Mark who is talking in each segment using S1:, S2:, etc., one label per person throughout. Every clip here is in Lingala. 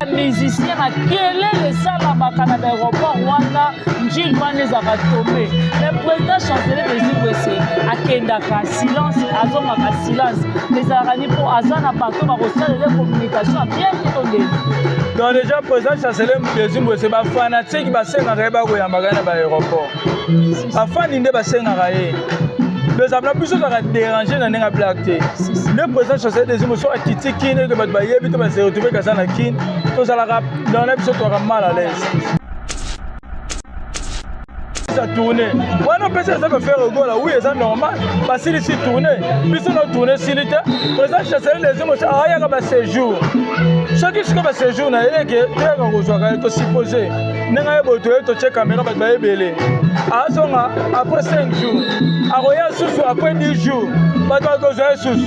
S1: Musicien makelele esalamaka na baéroport wana, Ndjili wana ezalaka tombe, mais président Chancelier Désir Wese akendaka silence, azongaka silence. Ezalaka ni mpo aza na bato bakosalela communication ya bien te to ndeni?
S2: Donc déjà, président Chancelier Désir Wese, bafanatiques basengaka ye bakoyambaka ye na baéroport. Bafani nde basengaka ye. Ezala biso ozalaka déranger na ndenge ya blague te. Nde président Chancelier Désir Moso akiti Kini, eke bato bayebi to base retrouve kaza na Kini, tozalaka dans na biso, tozalaka mal à l'aise. Sa tournée wana opesi eza koFerre Gola, oui, eza normal, basilisi tournée. Biso na tournée esili te. Président Chancelier Désir Moso ayaka baséjour. Soki sikoyo baséjour na ye eke toyaka kozwaka ye, tosuppose ndenge aye boye, toye totie caméra, bato bayebele. Azonga après 5 jours, akoya susu après 10 jours, bato bakozwa ye susu.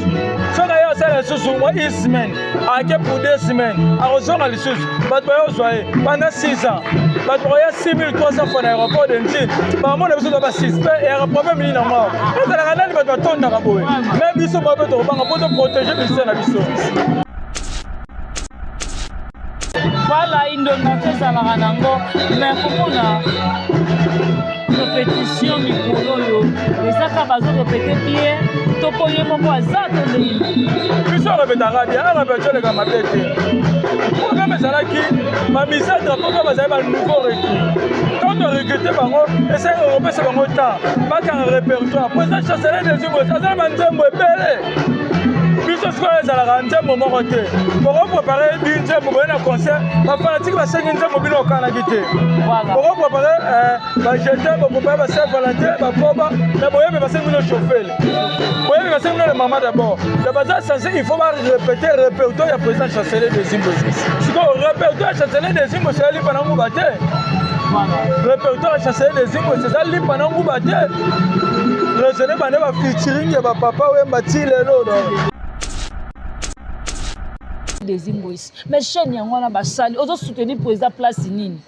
S2: Soki aye asala lisusu mwa une semaine, ake pour 2 semaines, akozonga lisusu, bato bayozwa ye pendant 6 ans. Bato bakoya 6300 fois na aéroport de Ndjili, bamona biso to basuspect. Eyaka problème nini nango awa? Ezalaka nani bato batondaka boye? Mais biso bao mpe tokobanga mpo toprotéger biso na biso.
S1: Voilà, indonation ezalaka nango, mais komona répétition mikolo oyo ezaka bazorépéter bien to mpo ye moko aza to ndenge?
S2: Biso arépétaka bien, arépété oleka mabe te. Problème ezalaki bamisa drapeau mpe bazali banouveau recrue. Tant torecrute bango, esengaka kopesa bango temps bakanga répertoire. Président Chancelier Désir aza na banzembo ebele. Biso sikoyo ezalaka nzembo moko te. Bokoprépare bi nzembo boye na concert, bafanatiques basengi nzembo, bino okanaki te. Bokoprépare bajete, boprépare basaint Valentin, bakoba, mais boyebi basengi bino chauffele, boyebi basengi bino le mama d'abord. Donc baza censé, il faut barépéter répertoire ya président Chancelier Désir. Sikoyo répertoire ya Chancelier Désir eza lipa na nguba te. Répertoire ya Chancelier Désir eza lipa na nguba te. Raisonne bande bafeaturing ya bapapa Wemba ti lelo. Donc
S1: Désir Mboisi, mais chaîne yango wana basali, ozosoutenir président place nini?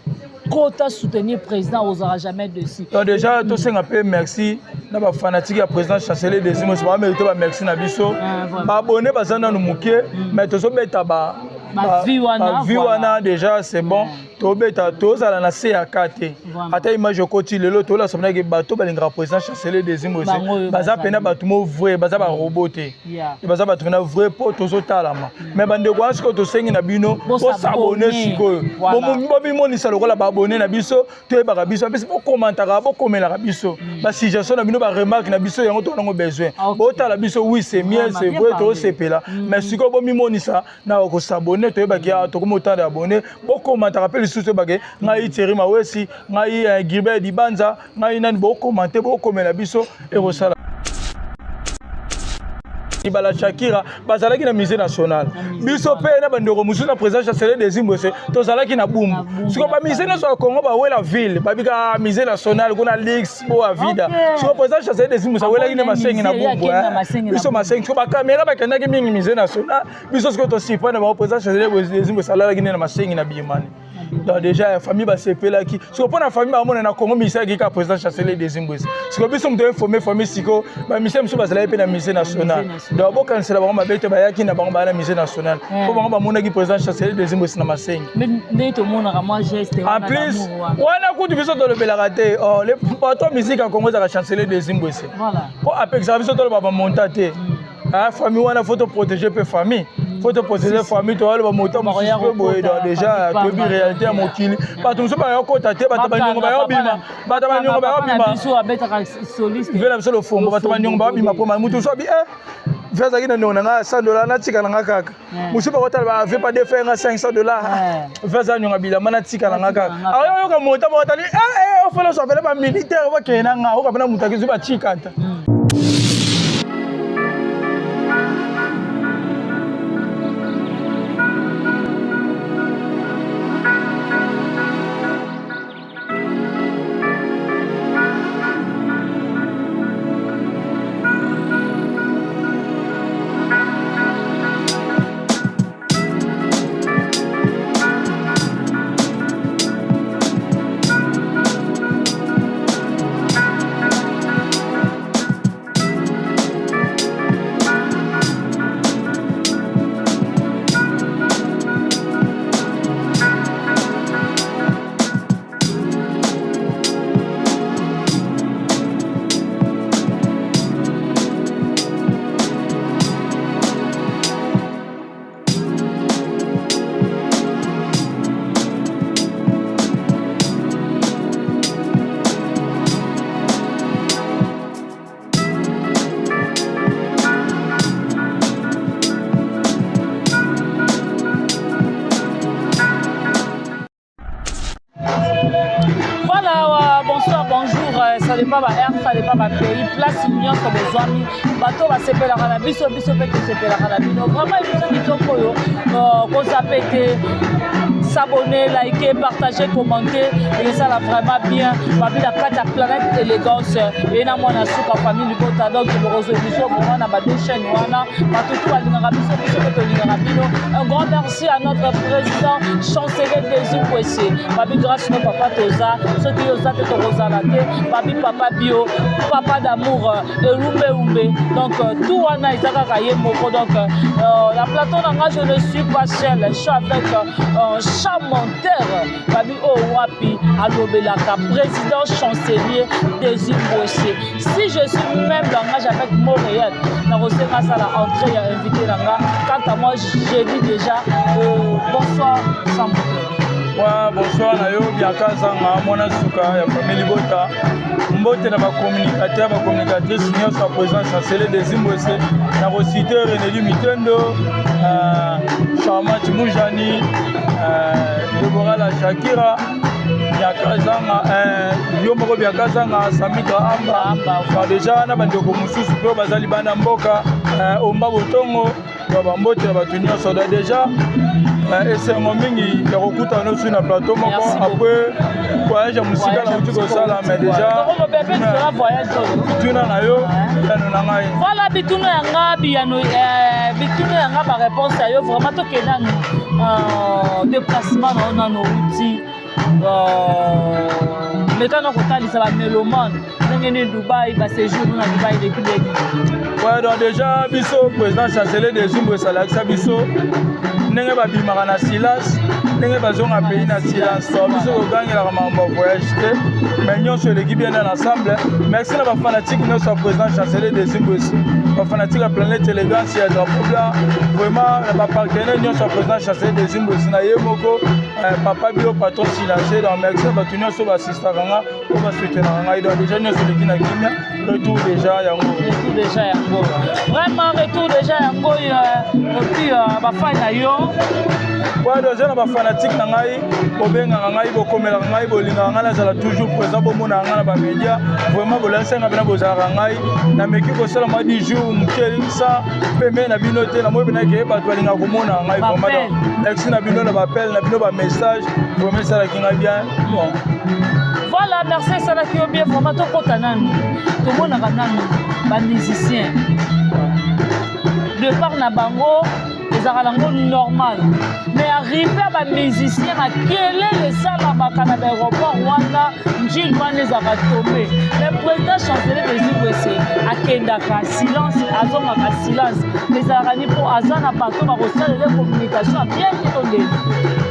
S1: Kota soutenir président, ozala jamais dessus.
S2: Donc déjà tosenga mpe merci na bafanatiques ya président Chancelier Désir Mosi, bamérite bamerci na biso. Baabonnés baza nanu moke, mais tozobeta
S1: bavues wana.
S2: Bavues wana déjà, c'est bon. Tobeta, tozala na se ya ka te. Ata image okoti lelo, tolasa mpenaki bato balingaka président Chancelier Désir Mosi, baza mpena bato mo vrai, baza barobots te, baza bato mpena vrai mpo tozotalama. Mais bandeko wana, sikoyo tosengi na bino bos'abonner. Sikoyo bomimonisa lokola baabonnés na biso, toyebaka biso apesi, bokomantaka, bokomelaka biso basuggestion na bino, baremarque na biso, yango toza nango besoin. Botala biso, oui, c'est mieux, c'est vrai, tosepela. Mais sikoyo bomimonisa na kos'abonner, toyebaki tokomi otanda abonné. Bokomantaka mpe lisusu, toyebake ngai Thierry Mawesi, ngai Gilbert Dibanza, ngai nani, bokomante, bokomela biso, ekosala. Bala Shakira bazalaki na musée national, biso mpe na bandeko mosusu na président Chancelier Désir Mbwese tozalaki na Bumbu. Sikoyo bamusée nyonso ya Congo bawela ville, babika musée national kuna lix bo avida. Sikoyo président Chancelier Désir Mbwese awelaki nde Masengi na Bumbu, biso Masengi. Sikoyo bacaméra bakendaki mingi musée national, biso sikoyo tosupprendre bango. Président Chancelier Désir Mbwese alalaki nde na Masengi na Birmanie. Donc déjà ya famille basepelaki. Sikoyo mpo na famille bamona na Congo misaki kaka président Chancelier Désir Mbwese. Sikoyo biso moto informe famille. Sikoyo bamusiciens mosusu bazalaki mpe na musée national, donc bokanisela bango mabe te. Bayaki na bango, baya na musée national mpo bango bamonaki président Chancelier Désir Mbwese na Masengi.
S1: Ndenge tomonaka mwa geste.
S2: En plus wana kutu biso tolobelaka te. Bato musique ya Congo ezalaka Chancelier Désir Mbwese mpo apekisaka biso toloba bamonta te. Famille wana, faut toprotéger mpe famille, faut toprotéger famille. Toyaloba moto mosusu mpe boye. Donc déjà toyebi réalité ya mokili, bato mosusu bayokota te, bato baniongo bayobima, bato baniongo bayobima ve na biso lofombo, bato baniongo bayobima mpo motu mosusu abi ve azalaki na niongo na ngai 100 dollar, natika na nga kaka. Mosusu bakotala bave pa defe nga 500 dollar, ve aza niongo bilamba, natika na nga kaka. Ayoyoka moto bakotali ofela so apele bamilitaire bakende na nga oka mpena moto akizwi bacika ta.
S1: dépend ba heure, ça dépend ba pays, place nyonso bozwami. Bato basepelaka na biso, biso mpe tosepelaka na bino. Vraiment, émission kitoko oyo, kozapper te, s'abonner, liker, partager, commenter, ezala vraiment bien. Babi na kati ya Planète Élégance eye na mwana suka, famille libota. Donc bokozwa émission vraiment na ba deux chaînes wana. Bato tu balingaka biso, biso mpe tolingaka bino. Un grand merci à notre président chancelier Désir Kwese. Babi, grâce no papa toza, soki yo oza te, tokozala te. Babi, papa bio, papa d'amour, elumbe donc tout wana eza kaka ye moko. Donc na plateau na nga, je ne suis pas seul, je suis avec chanteur. Babi oyo wapi alobelaka président chancelier Désir Mwese. Si je suis même langage avec Montréal, nakosenga asala entrée ya invité na nga. Quant à moi, je dis déjà bonsoir sans.
S2: Wa bonsoir na yo, Bianca Zanga, mwana suka ya famille libota. Mbote na bacommunicateur, bacommunicatrice nyonso ya président chancelier Désir Mbwese. Na kociter Reneli Mitendo, Charmant Mujani, Debora la Shakira, Bianca Zanga, yo moko Bianca Zanga, Samika Amba. Déjà na bandeko mosusu mpe bazali bana mboka, Omba Botongo, bambote ya bato nyonso. Déjà esengo mingi ya kokutana nosu na plateau moko après voyage ya mosika nauti kosala. Mais déjà, bituna na yo, biyano na ngai.
S1: Voilà, bituna ya nga, biyano, bituna ya nga, baréponse ya yo. Vraiment, tokende nanu déplacement na yo nano outi mekana kotalisa bamélomane ndenge nini Dubai, baséjour na Dubai eleki ndenge.
S2: Ouais, donc déjà biso, président chancelier Désir Mbwese alakisa biso ndenge babimaka na silence, ndenge bazonga pays na silence. To biso kogangelaka makambo ya voyage te, mais nyonso eleki bien dans l'ensemble. Merci na bafanatike nyonso ya président chancelier Désir Mbwese, bafanatike ya Planète Élégance, ya drapeau blanc, vraiment na bapartenaire nyonso ya président chancelier Désir Mbwese, na ye moko papa bio, patron silencieux. Donc merci na bato nyonso baassistaka nga po basoutenaka ngai. Donc déjà nyonso eleki na kimia, retour déjà yango.
S1: Retour déjà yango, vraiment retour déjà yango. Et puis bafans na yo?
S2: Ouais, donc eza na bafanatike na ngai, bobengaka ngai, bokomelaka ngai, bolingaka ngai nazala toujours présent, bomonaka ngai na bamédia. Vraiment bolandisanga mpena, bozalaka ngai. Nameki kosala mwa 10 jours moke sa pembeni na bino te, namoi mpena ke bato balingaka komonaka ngai. Vraiment, donc merci na bino, na baappel na bino, bamessage, vraiment esalaki ngai bien. Bon.
S1: Voilà, merci, esalaki yo bien. Vraiment, tokɔta nanu, tomonaka nanu bamusicien, départ na bango ezalaka nango normal, mais arrivé ya bamusicien, makelele esalamaka na baéroport wana, njile wana ezalaka tombe. Mais président chancelier Désir Kwese akendaka silence, azongaka silence. Ezalaka ni mpo aza na bato bakosalela communication ya bien te to ndeni?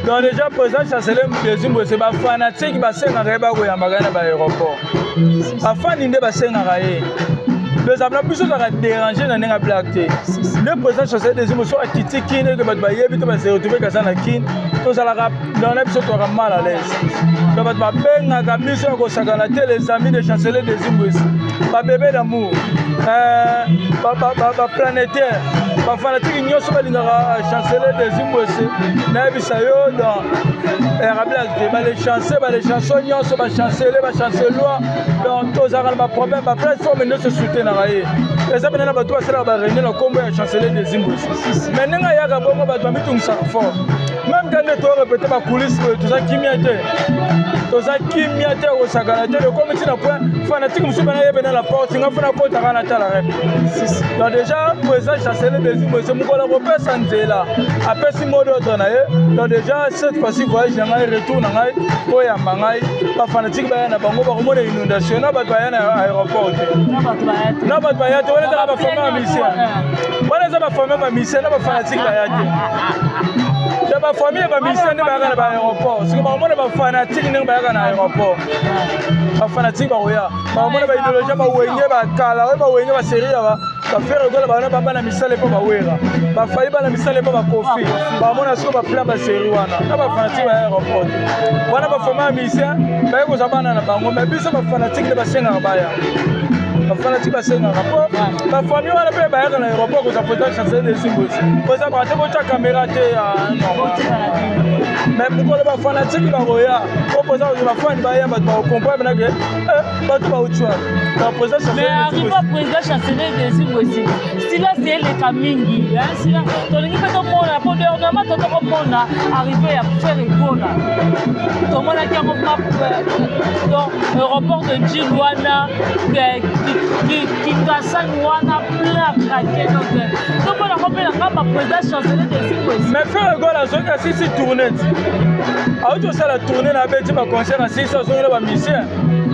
S2: Donc déjà, président chancelier Désir Mbwese, bafanatike basengaka ye bakoyambaka ye na baéroport. Bafani nde basengaka ye. Ezala biso ozalaka déranger na ndenge ya blague te. Nde président chancelier Désir Mbwese akiti Kini, eke bato bayebi te, base retrouve kaza na Kini, tozalaka na biso, tozalaka mal à l'aise. Donc bato babengaka biso ya kosakana te, les amis de chancelier Désir Mbwese, babébé d'amour, baplanétaire, bafanatike nyonso balingaka chancelier Désir Mbwese. Nayebisa yo, donc eyaka blague te. Bale chancel, bale chanson nyonso, bachancelier, bachancelois, donc tozalaka na baproblème. Baplateforme nyonso soutenaka ye. Eza pene na bato basalaka baréunion na nkombo ya chancelier Désir Mbwese. Mais ndenge ayaka bongo, bato bamitungisaka fort. Même quand nde torépéter bacoulisse boye, toza kimia te, toza kimia te, kosakana te. Lokomi ntina point fanatique mosusu bana yebe na la porte, nga fana kotaka na tala rep. Donc déjà, président chancelier Désir Mbwese, mokolo akopesa nzela, apesi mot d'ordre na ye. Donc déjà, cette fois-ci, voyage na ngai, retour na ngai, oyamba ngai, bafanatike baya na bango, bakomona inondation na bato baya na aéroport te, na bato baya te. Wana ezaka bafamille ya musicien, wana eza bafamille bamusicien na bafanatike baya te. Ya bafamille ya bamusicien nde bayaka na baaéroport. Soki bakomona bafanatike ndenge bayaka na aéroport, bafanatike bakoya, bakomona baidéologie, bawenge bakala oyo, bawenge basérie ya baFerre Gola, bana bana misala mpo bawera, bafali bana misala mpo bakofi, bamona sikoyo baplan basérie wana na bafanatike baya aéroport wana. Bafamille ya musicien baye kozwa bana na bango, mais biso bafanatike nde basengaka baya. Bafanatike basengaka mpo bafamille wana mpe bayaka na aéroport kozwa président chancelier Désir Mbwese, koza baka te, botya caméra te ya normal. Mais mokolo bafanatike bakoya, po président bafani baya, bato bakocomprendre nake bato bauti wapi. Donc président
S1: Mais arrivé président Chancelier Désir Mwesi, silence eleka mingi. Tolingi mpe tomona, po dernièrement totokomona arrivé ya Ferre Gola, tomonaki yango donc aéroport de Ndjili wana, Kingasani wana, plein à craquer. Donc tomona yango mpe na ngamba président Chancelier Désir Mwesi.
S2: Mais Ferre Gola azongi, asisi tournée ti auti osala tournée na abeti baconcert, asisi, azongi na bamusicien.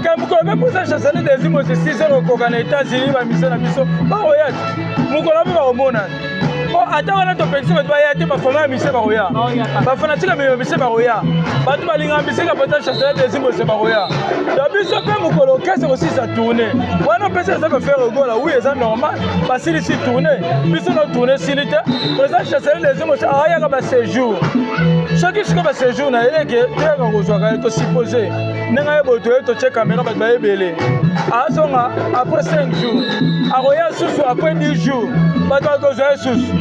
S2: Ke mokolo mpe président Chancelier Désir Mwesi 6 heures okoka na États-Unis, bamusicien na biso bakoya ti mokolo mpe bakomonana. Po ata wana topekisi bato baya te, bafama ya musicien bakoya, bafanatike ya musicien bakoya, bato balingaka musicien ya président Chancelier Désir Mwesi bakoya. Donc biso mpe mokolo kese kosilisa tournée wana, opesi eza baFerre Gola, oui, eza normal, basilisi tournée. Biso na tournée esili te. Président Chancelier Désir Mwesi ayaka baséjour, soki sikoyo baséjour na ye eke toyaka kozwaka ye, tosuppose ndenge aye boye, toye totie caméra, bato bayebele. Azonga après 5 jours, akoya susu après 10 jours, bato bakozwa ye susu.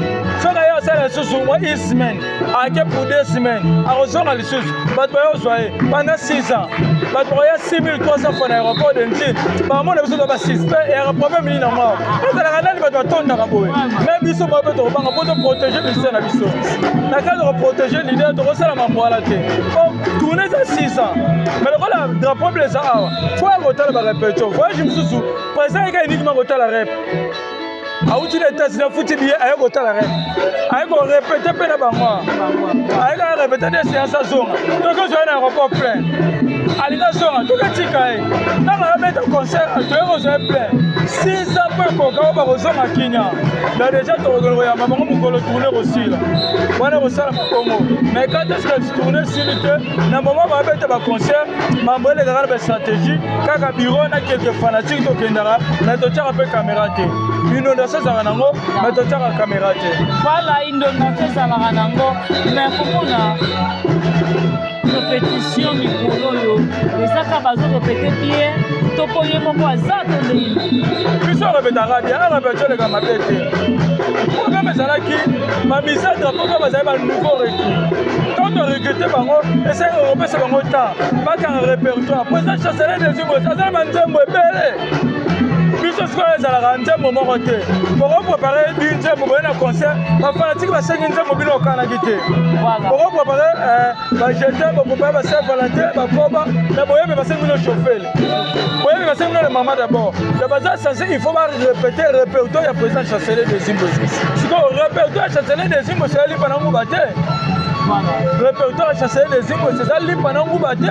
S2: Soki aye asala lisusu mwa une semaine, ake pour 2 semaines, akozonga lisusu, bato bayozwa ye pendant 6 ans. Bato bakoya 6300 fois na aéroport de Ndjili, bamona biso to basuspect ya problème nini nango awa, ezalaka nani, bato batondaka boye. Mais biso bao mpe tokobanga mpo toprotéger ministère na biso. Na kati tokoprotéger leader, tokosala mambo wana te, po tournée eza 6 ans. Mais lokola drapeau bleu eza awa, fo ya kotala barépétition. Voyage mosusu, président eka uniquement kotala rep. Awuti na États-Unis, afuti billet, aye kotala rep, aye korépéter mpe na bango, aye kaka répéter de séance, azonga. Tokozwa ye na aéroport plein, alingi azonga, toketika ye. Ntango abeta concert, toye kozwa ye plein. 6 ans mpo ekoka oyo bakozonga Kinya. Donc déjà tokokende koyamba bango mokolo tournée kosila wana, kosala makongo. Mais quand est ce que tournée esili te, na moment babeta baconcert, mambo elekaka na bastratégie kaka bureau na quelques fanatiques. Tokendaka mais totiaka mpe caméra te. Inondation ezalaka nango, mais totiaka caméra te.
S1: Voilà, inondation ezalaka nango, mais komona répétition mikolo oyo ezaka bazorépéter bien to mpo ye moko aza to ndenge?
S2: Biso répétaka bien, arépétition eleka mabe te. Problème ezalaki bamusicien drapeau mpe bazali banouveau recrue. Tant torecrute bango, esengaka kopesa bango temps bakanga répertoire. Président Chancelier Désir aza na banzembo ebele. Biso sikoyo ezalaka nzembo moko te. Bokoprépare di nzembo boye na concert, bafanatike basengi nzembo, bino okanaki te. Bokoprépare bajete, boprépare basaint Valentin, bakoba mais boyebi basengi bino chauffele, boyebi basengi bino le mama d'abord. Donc baza censé, il faut barépéter répertoire ya président Chancelier Désir. Sikoyo répertoire ya Chancelier Désir eza lipa na nguba te. Répertoire ya Chancelier Désir eza lipa na nguba te.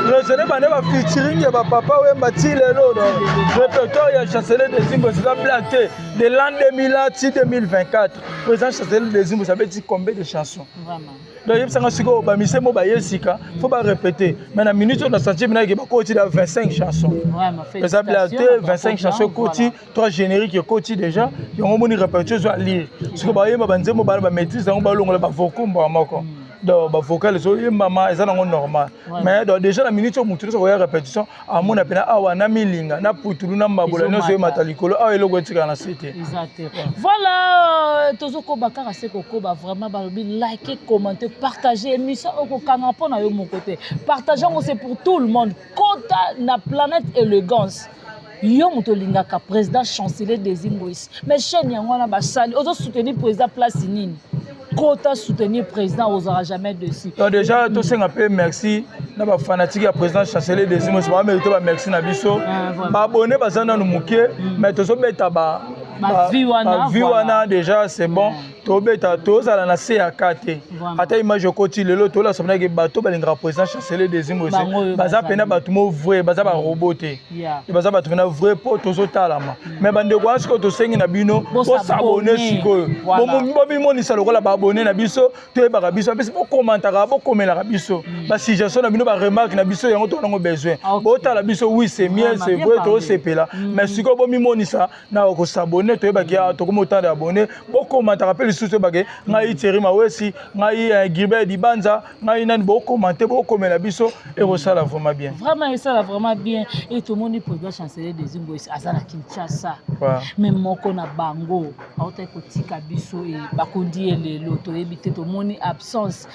S2: Raisonne bande bafeaturing ya bapapa Wemba ti lelo. Donc répertoire ya Chancelier Désir eza blague te. De l'an 2000 ti 2024, président Chancelier Désir abeti combien de chansons? Donc yebisanga sikoyo, bamise mo baye sika, fo barépéter. Mais na minute oyo na sentir minaki bakoti na 25 chansons, eza blague te. 25 chansons ekoti, 3 générique ekoti déjà. Yango omoni répertoire ezo alire. Sikoyo bayemba banzembo bana bamaîtrise yango, balongola bavocaux mbaka moko. Donc bavocal ezoyembama, eza nango normal. Mais donc déjà na minute oyo, motu nyonso koya répétition amona mpena awa na milinga na putulu na mbabola nyonso eyemata likolo awa, eloko etikala na se te.
S1: Eza te. Voilà, tozokoba kaka se kokoba. Vraiment, balobi like, commenter, partager émission. Okokanga mpo na yo moko te, partage yango, c'est pour tout le monde. Kota na Planète Élégance. Yo moto olingaka président Chancelier Désir Ngoisi, mais chaîne yango wana basali, ozosoutenir président place nini? Kota soutenir président, ozala jamais dessus.
S2: Donc déjà tosenga mpe merci na bafanatike ya président Chancelier Désir Ngoisi, bamérite bamerci na biso. Baabonné baza nanu moke, mais tozobeta
S1: bavues wana.
S2: Bavues wana déjà, c'est bon. Tobeta, tozala na se ya ka te. Ata image okoti lelo, tolasa mpenaki bato balingaka président Chancelier Désir Ngoisi, baza mpena bato mo vrai, baza barobot te, baza bato mpena vrai, mpo tozotalama. Mais bandeko wana, sikoyo tosengi na bino bosabonner. Sikoyo bomimonisa lokola baabonné na biso, toyebaka biso apesi, bokomantaka, bokomelaka biso basuggestion na bino, baremarque na biso, yango toanango besoin. Botala biso, oui, c'est mieux, c'est vrai, tosepela. Mais sikoyo bomimonisa na kosabonner, toyebaki tokomi otanda abonné. Bokomantaka mpe. biso toyebake ngai Thierry Mawesi, ngai Gilbert Dibanza, ngai nani, bokomante, bokomela biso, ekosala vraiment bien.
S1: Vraiment, esala vraiment bien. E tomoni président Chancelier Desi Ngwesi aza na Kinshasa, mais moko na bango autaki kotika biso, e bakundi ye lelo, toyebi te. Tomoni absence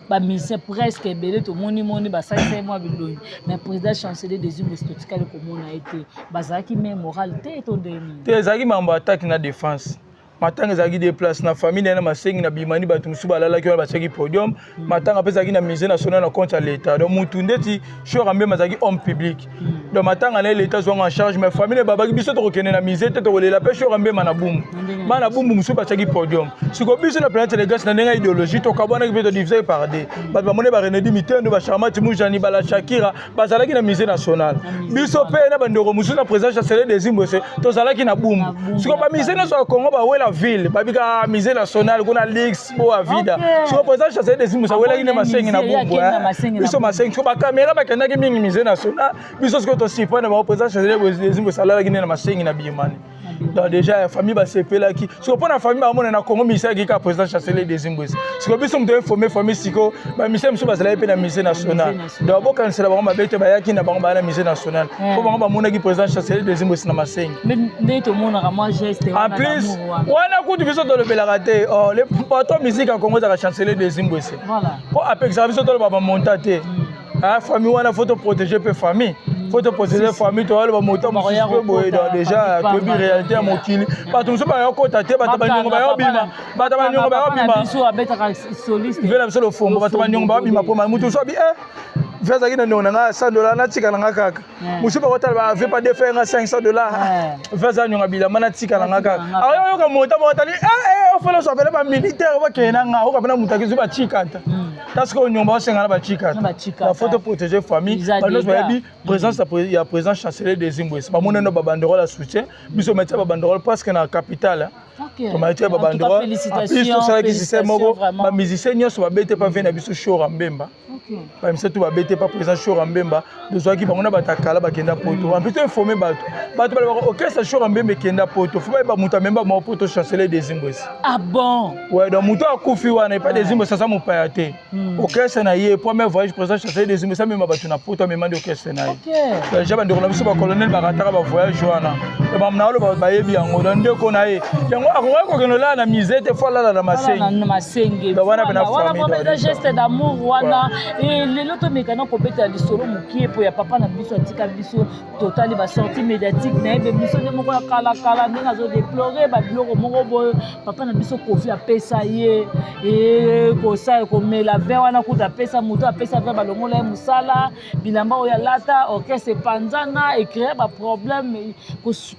S1: bamusicien presque ebele, tomoni moni basalisa ye mwa bilongi, mais président Chancelier Desi Ngwesi totikali komona ye te. Bazalaki me moral te to ndenge nini?
S2: Te, ezalaki mambo attaque na défense. Matanga ezalaki deux place, na famille na ye na Masengi na Bimani. Bato mosusu balalaki wana, batiaki podium. Matanga mpe ezalaki na Musée national na compte ya l'État. Donc mutu ndeti Shora Mbemba azalaki homme public, donc matanga na ye, l'État azwanga en charge. Mais famille babaki: biso tokokende na musée te, tokolela mpe Shora Mbemba na Bumbu. Bana Bumbu mosusu batiaki podium. Siko biso na Planète Legas, na ndenge ya idéologie, tokabwanaki mpe todivisaki par deux. Bato bamoni Barenedi Mitendo, Bacharmati Mujani, Bala Shakira bazalaki na Musée national. Biso mpe na bandeko mosusu na président Chancelier des Imbwese tozalaki na Bumbu. Siko bamusée nyonso ya Congo bawela ville, babika Musée national kuna lix bo avida. Siko président Chancelier des Imbwese awelaki nde Masengi na Bumbu, biso Masengi. Siko bakamera bakendaki mingi Musée national, biso sikoyo tosipane bango. Président Chancelier des Imbwese alalaki nde na Masengi na Bimani. Donc déjà ya famille basepelaki. Siko mpo na famille bamona na Congo misaki kaka président Chancelier des Imbwese. Siko biso moto eforme famille, siko bamusicien mosusu bazalaki mpe na Musée national. Donc bokanisela bango mabe te, bayaki na bango, baya na Musée national mpo bango bamonaki président Chancelier des Imbwese na Masengi.
S1: Nde tomonaka mwa geste.
S2: En plus wana kutu biso tolobelaka te. Le patron musique ya Congo ezaka Chancelier des Imbwese, mpo apekisaka biso toloba bamonta te. Famille wana, faut toprotéger mpe famille, faut toprotéger famille. Toyaloba moto mosusu mpe boye. Donc déjà toyebi réalité ya mokili, bato mosusu bayokota te, bato baniongo bayobima, bato baniongo bayobima ve na biso lofombo, bato baniongo bayobima mpo moto mosusu abi ve azalaki na ndongo na nga 100 $, natika na nga kaka. Mosusu bakotala bave pa defe nga 500 $, ve aza nionga bilamba, natika na nga kaka. Ayoyoka moto bakotali ofele so apele bamilitaire bakende na nga, oka mpena moto akizwi bacikata parce que onyongo baosenga na bacikata. Faut toprotéger famille. Bato nyonso bayebi présence ya président Chancelier des Imbwese, bamoni no babanderole ya soutien. Biso matia babanderole presque na capitale, tomatia babanderole. En plus tosalaki système moko, bamusicien nyonso babete pa ve na biso Shora Mbemba, bamusicien to babete pa président Shora Mbemba, tozwaki bango na bato akala bakenda poto. En plus toinforme bato, bato balobaka orchestre Shora Mbemba ekenda poto, faut bayeba moto amemba moko poto, Chancelier des Imbwese.
S1: Ah bon?
S2: Ouais, donc moto akufi wana epa des Imbwese aza mopaya te. Orchestre na ye, premier voyage président Chancelier des Imbwese amema bato na poto, amema nde orchestre na ye. Déjà bandeko na biso bacolonel bakataka bavoyage wana, bamna oloba bayebi yango. Donc ndeko na ye yango akoki kokende olala na musée te, faut alala na
S1: Masengi.
S2: Wana mpe na
S1: famille eza geste d'amour wana. Lelo tomekana kobetela lisolo mokie mpo ya papa na biso atika biso. Totali basortie médiatique na ye, be biso nde moko ya kalakala ndenge azodeplore babiloko moko boye. Papa na biso Kofi apesa ye kosala komela vin wana, kuta apesa moto, apesa vin, balongola ye mosala, bilamba oyo alata, orchestre epanzana, ecréer baproblème.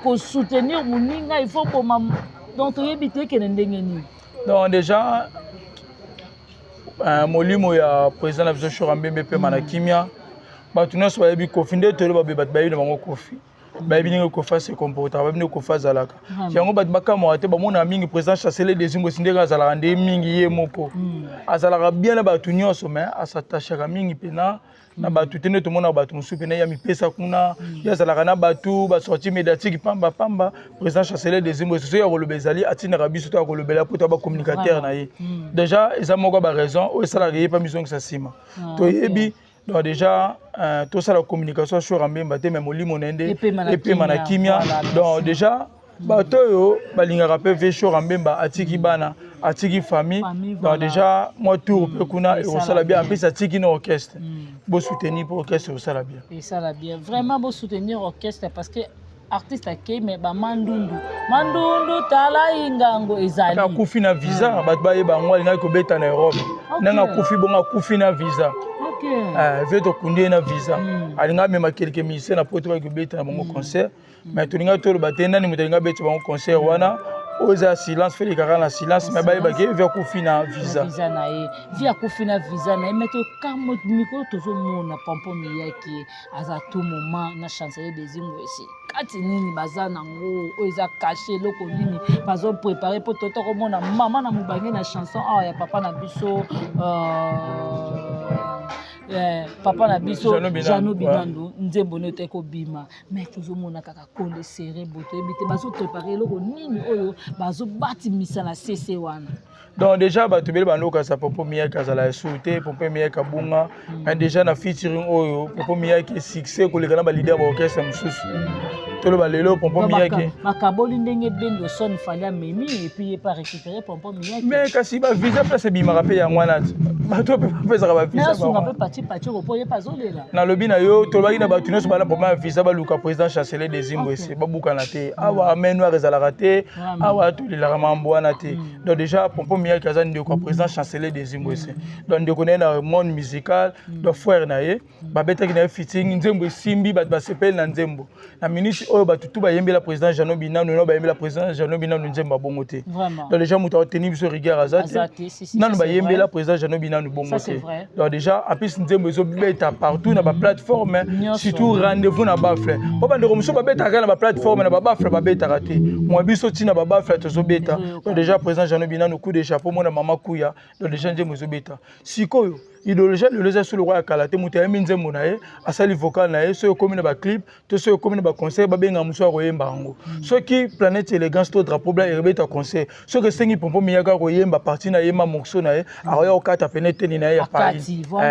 S1: Kosoutenir moninga, il faut boma. Donc toyebi te ekende ndenge nini.
S2: Donc déjà molimo ya président na biso Shora Mbembe pema na kimia. Bato nyonso bayebi Kofi nde toyebi babe, bato bayebi na bango Kofi, bayebi ndenge Kofi ase comportaka, bayebi ndenge Kofi azalaka. Yango bato bakamwaka te, bamonaka mingi président Chancelier des Imbwesi ndenge azalaka nde mingi ye moko, azalaka bien na bato nyonso, mais asatachaka mingi mpena na bato te nde tomonaka bato mosusu mpena ya mipesa kuna. Ye azalaka na bato basortie médiatique pamba pamba. Président Chancelier des Imbwesi, soki ya koloba ezali, atindaka biso to ya kolobela po to bacommunicateur na ye. Déjà eza moko ya baraison oyo esalaka ye mpa mizongisa nsima, toyebi. Donc déjà tosala communication Shora Mbemba te, mais molimo na ye nde epema na kimia. Donc déjà bato oyo balingaka mpe ve Shora Mbemba, atiki bana, atiki famille. Donc déjà mwa tour mpe kuna ekosala bien. En plus atiki na orchestre, bosoutenir mpo orchestre ekosala bien.
S1: Esala bien vraiment, bosoutenir orchestre parce que artiste akei, mais bamandundu mandundu tala ingango ezali.
S2: Akufi na visa, bato bayeba yango. Alingaki kobeta na Europe, ndenge akufi bongo, akufi na visa. Ve tokundi ye na visa. Alingi amema quelque musicien na poto, baki kobeta na bango concert, mais tolingaki toloba te nani moto alingi abeta bango concert wana. Oyo eza silence, feleka kaka na silence, mais bayebaki ve akufi na visa.
S1: Visa na ye, vi akufi na visa na ye. Mais tokambo mikolo tozomona Pampo Miyaki aza tout moment na Chancelier des Ingwesi. Kati nini baza nango oyo eza caché? Eloko nini bazoprépare mpo tota komona mama na mobange na chanson awa ya papa na biso? Papa na biso Jano Binandu, nzembo no ete kobima, mais tozomona kaka kole serré bo, toyebi te bazoprépare eloko nini oyo bazobatimisa na sese wana.
S2: Donc déjà bato ebele bandokasa Popo Miyaki azala esu te, Popo Miyaki abunga. Mais déjà na featuring oyo, Popo Miyaki succès koleka na baleader baorchestre mosusu. Toloba lelo Popo Miyaki
S1: Bakaboli ndenge Bendo Son Fally amemi et puis ye pa récupérer Popo Miyaki.
S2: Mais kasi bavisa place ebimaka mpe yango wana ti bato mpe bapesaka bavisa.
S1: Asunga mpe pati pati oko mpo ye pa azolela.
S2: Nalobi na yo, tolobaki na bato nyonso bana problème ya visa, baluka président chancelier des Imbwese, babukana te. Awa main noire ezalaka te, awa tolelaka mambo wana te. Donc déjà Pompo Miyaki aza ndeko ya président chancelier des Imbwese, donc ndeko na ye na monde musical, donc frère na ye. Babetaki na ye featuring, nzembo esimbi, bato basepeli na nzembo. Na minute oyo bato tu bayembela président Jano Binanu, no bayembela président Jano Binanu nzembo abongo te. Donc déjà moto aoteni biso rigueur aza te, nanu bayembela président Jano Binanu bongo te. Donc déjà en plus nzembo ezobeta partout na baplateforme, surtout Rendez-vous na Bafle, mpo bandeko mosusu babetaka na baplateforme, na babafle babetaka te. Mwa biso ntina babafle tozobeta. Donc déjà président Jano Binanu, coup de chapeau, mona mama kuya. Donc déjà nzembo ezobeta. Sikoyo idéologie lelo eza so lokwa ya kala te. Moto ayembi nzembo na ye, asali vocal na ye, soki ekomi na baclip to soki ekomi na baconcert, babenga mosu akoyemba yango. Soki Planète Élégance to Drapeau Blanc ebeta concert, soki esengi Pompo Miyaka koyemba partie na yemba morceau na ye, akoya kokata pene eteni na ye ya Paris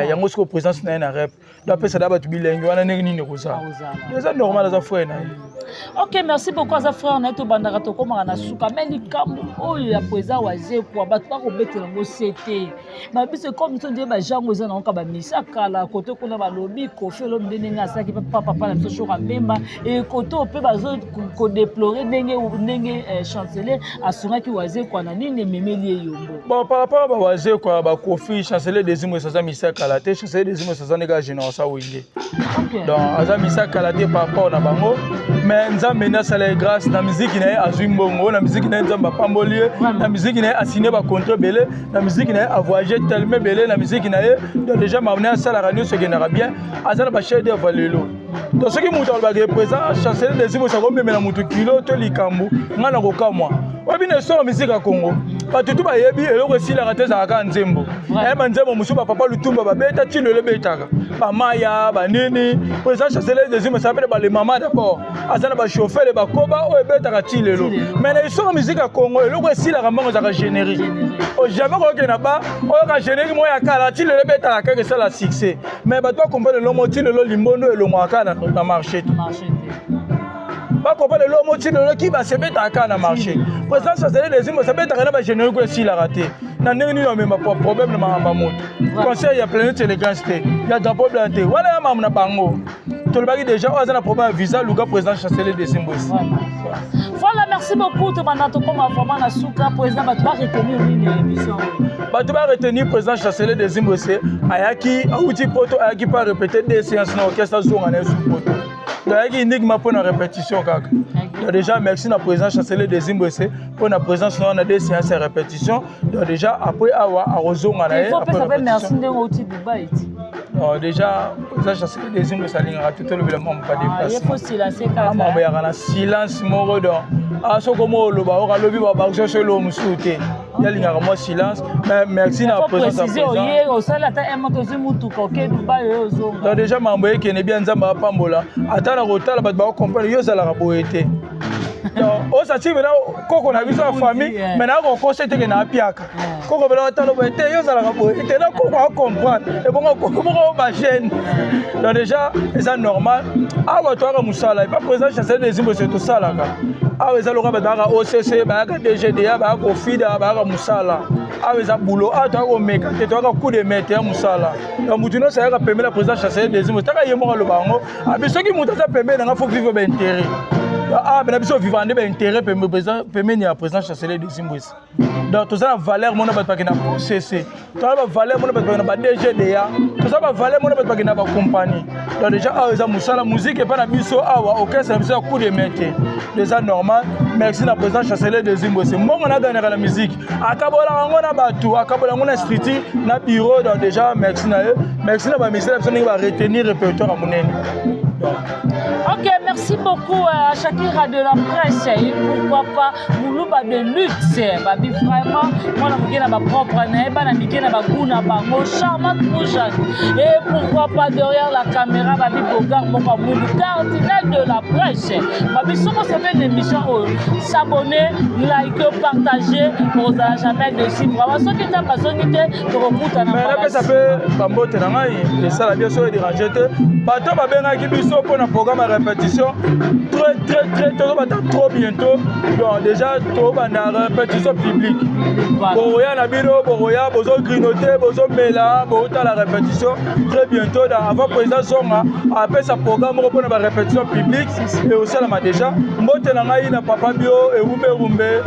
S2: yango. Soki présence na ye na rep, do apesa da bato bilengi wana, ndenge nini ekozala? Eza normal, aza frère na ye.
S1: Ok, merci beaucoup. Aza frère na ye. Tobandaka, tokomaka na suka, mais likambo oyo ya président Wazekwa, bato bakobetela yango se te. Babiso comme so nde bajango eza nango ka bamisa kala kote kuna, balobi Kofi olobi nde ndenge asalaki papa na biso Shoka Mbemba e kote oyo mpe bazo kodéplorer ndenge chancelier asungaki Wazekwa na nini ememeli ye yombo.
S2: Bon, par rapport à bawazekwa, bakofi, chancelier des aza misa kala te. Chancelier des aza ndenge ya génération Wenge, donc aza misa kala te par rapport na bango. Mais Nzambe nde asala ye grâce na miziki na ye, azwi mbongo na miziki na ye, Nzambe apamboli ye na miziki na ye, asigne bacontrat ebele na miziki na ye, avoyage tellement ebele na miziki na ye. Donc déjà makambo asalaka nyonso ekendaka bien, aza na bachef d'œuvre lelo. Donc soki moto alobaka président chancelier des Imbwese akomemela moto kilo to likambo, ngai na kokamwa. Oyebi, na histoire musique ya Congo, bato tu bayebi eloko esilaka te, ezalaka kaka nzembo. Nayeba nzembo mosusu bapapa Lutumba babeta ti lelo ebetaka, bamaya banini. Président chancelier des Imbwese apele balemama d'abord, aza na bachauffeur bakoba oyo ebetaka ti lelo. Mais na histoire musique ya Congo, eloko esilaka mbongo ezalaka générique. Jamais kokokende na ba oyoka générique moko ya kala ti lelo ebetaka kaka, esala succès. Mais bato bacomprendre elongo ti lelo limbondo elongwaka kaka na marché te. Bakopana eloko ti lelo kibasi ebetaka kaka na marché. Président chancelier des Imbwese abetaka na bagénérique oyo esilaka te. Na ndenge nini amema problème na makambo ya moto? Conseil ya Planète Élégance te, ya Drapeau Blanc te, wana ya makambo na bango. Tolobaki déjà, oyo aza na problème ya visa, luka président chancelier des Imbwese.
S1: Voilà, merci beaucoup. Tobanda, tokóma vraiment na suka. Président, bato baretenir nini ya émission oyo?
S2: Bato baretenir, président chancelier des Imbwese ayaki, awuti Poto, ayaki mpo arépéter deux séances na orchestre, azonga na ye su Poto. Donc ayaki uniquement mpo na répétition kaka. Donc déjà merci na président chancelier des Imbwese mpo na présence na wana, deux séances ya répétition. Donc déjà après awa akozonga na ye.
S1: Il faut pesa mpe merci ndenge outi Dubai ti.
S2: Non, déjà président chancelier des Imbwese alingaka te tolobela mambo
S1: badéplacement. Faut silence kaka.
S2: Mambo yaka na silence moko. Donc soki omo oloba oka alobi babakisa so eloko mosusu te, ye alingaka mwa silence. Mais merci na
S1: présence. Oye osali ata un moto, ozwi mutuka, oke Dubai, oyo ozonga.
S2: Donc déjà mambo ekende bien, Nzambe apambola. Ata na kotala bato bakocomprendre yo ozalaka boye te. Osati mena koko na biso ya famille, mais nakokosa teke na apiaka koko mena otala boye te, yo ozalaka boye te na koko acomprendre ebongo moko bajeune. Donc déjà eza normal. Awa toyaka mosala epa président chancelier des Imbwese, tosalaka awa. Eza lokola bato bayaka OCC, bayaka DGDA, bayaka ofida, bayaka mosala. Awa eza boulot, awa toyaka komeka te, toyaka coup de maître ya mosala. Donc motu nyonso ayaka pembeni ya président chancelier des Imbwese, taka ye moko aloba yango abi soki moto aza pembeni nanga, faut vivre baintérêt. Awa bena biso vivre nde baintérêt pembeni ya président chancelier des Imbwese. Donc toza na valeur mona bato bakenda na OCC, toza na bavaleur mona bato bakenda ba DGDA, toza bavaleur mona bato bakenda bacompagnie. Donc déjà awa eza mosala, musique epa na biso awa, orchestre na biso ya coup de main te, eza normal. Merci na président chancelier des Imbwese. Mbongo naganaka na musique, akabolaka yango na bato, akabola yango na structure, na bureau. Donc déjà merci na ye, merci na bamusicien na biso ndenge baretenir répertoire ya monene.
S1: Ok, merci. Merci beaucoup à Shakira de la presse et pourquoi pas Moulouba de luxe. Babi vraiment, moi na moke na ba propre na ye, bana mike na ba goût na bango, charmante Moujane. Et pourquoi pas derrière la caméra Babi Bogard moko mwindu, cardinal de la presse. Babi soko c'est une émission oyo, s'abonner, liker, partager, ozala jamais déçu. Vraiment soki nzambe azongi te, tokokutana.
S2: Mais napesa mpe bambote na ngai esala bien soki ederange te bato babengaki biso mpo na programme ya répétition très très très tozobata trop bientôt. Donc déjà tobanda répétition publique, bokoya na bino, bokoya, bozogrignote, bozomela, bozotala répétition très bientôt. Dans avant président Zonga apesa programme moko mpona barépétition publique eosalama déjà. Mbote na ngai na papa Bio Erumbe Rumbe,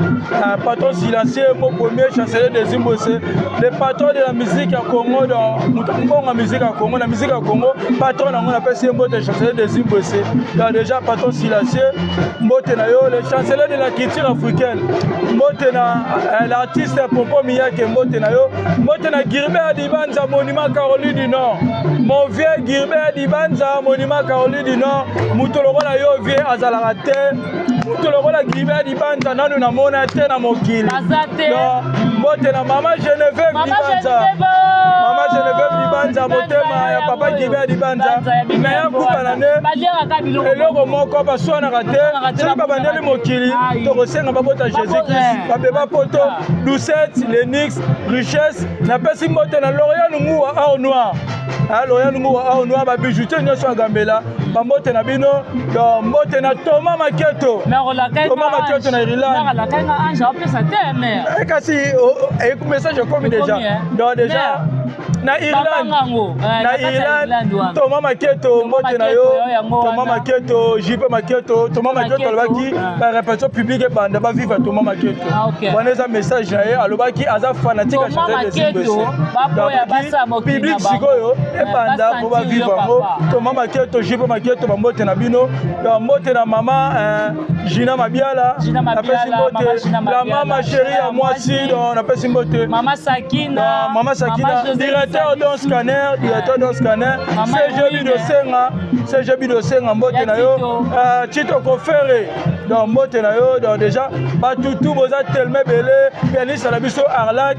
S2: patron silencieux, mo premier chancelier des Imbose, le patron de la musique ya Congo. Donc moto mbongo musique ya Congo, na musique ya Congo, patron nango, napesi ye mbote, chancelier des Imbose. Donc déjà patron silencieux, mbote na yo, le chancelier de la culture africaine. Mbote na l'artiste Popo Miyake, mbote na yo. Mbote na Girbert Dibanza, monument Caroline du Nord, mon vieux Girbert Dibanza, monument Caroline du Nord. Moto lokola yo, vieux, azalaka te. Moto lokola Girbert Dibanza, nanu namona te na mokili. Mbote na mama Geneviève Dibanza, mama Geneviève Dibanza, motema ya papa Girbert Dibanza. Me ya kupana nde eloko moko baswanaka te. Soki babandeli mokili, tokosenga babota Jésus Christ, babeba poto Doucette, Lenix, Richesse. Napesi mbote na Lorian Nguwa, or noir, Lorian Nguwa, or noir, babijoutier nyonso ya Gambela, bambote na bino. Donc mbote na Thomas Maketo, Thomas Maketo na Irlande. Kasi message ekomi déjà. Donc déjà na Irlande, na Irlande, Thomas Maketo, mbote na yo, Thomas Maketo, JP Maketo. Thomas Maketo alobaki barépétition publique ebanda, bavive Thomas Maketo. Wana eza message na ye, alobaki aza fanatique ya public. Sikoyo ebanda mpo bavive yango. Thomas Maketo, JP Maketo, bambote na bino. Mbote na mama Gina Mabiala, napesi mbote, la mama chérie ya mwasi. Donc napesi mbote
S1: mama Sakina.
S2: Mama Sakina, directeur don scanner, directeur don scanner, CG Bidosenga, CG Bidosenga, mbote na yo. Chito Kofere, donc mbote na yo. Donc déjà batutu boza tellement ebele. Pianiste na biso Arlak,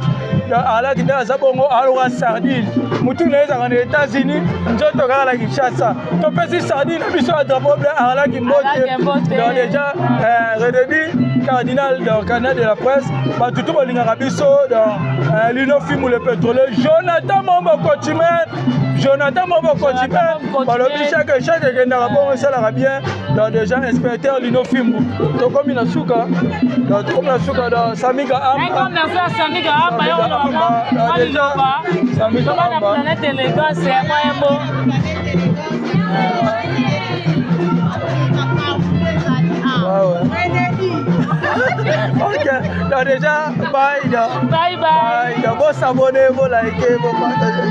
S2: Arlak nde aza bongo, aloka sardine, mutu na ye ezalaka na États-Unis, nzoto kaka na Kinshasa. Topesi sardine na biso ya drapeau bleu, Arlak, mbote. Donc déjà Redebi cardinal, donc cardinal de la presse, batutu bolingaka biso. Donc Lino Fimu, le pétrolier, Jonathan Mombo Cotimen, Jonathan Mombo Cotimen, balobi chaque chaque ekendaka bongo, esalaka bien. Donc déjà inspecteur Lino Fimbu, tokomi na suka. Donc tokomi na suka. Donc Samika
S1: Amba, merci à Samika Amba, yo loba
S2: Samika
S1: Amba, planète élégance ya moyembo.
S2: Ouais. Ok, donc déjà, bye. Donc,
S1: bye bye.
S2: Bye. Donc, bon s'abonner, bon liker, bon partager.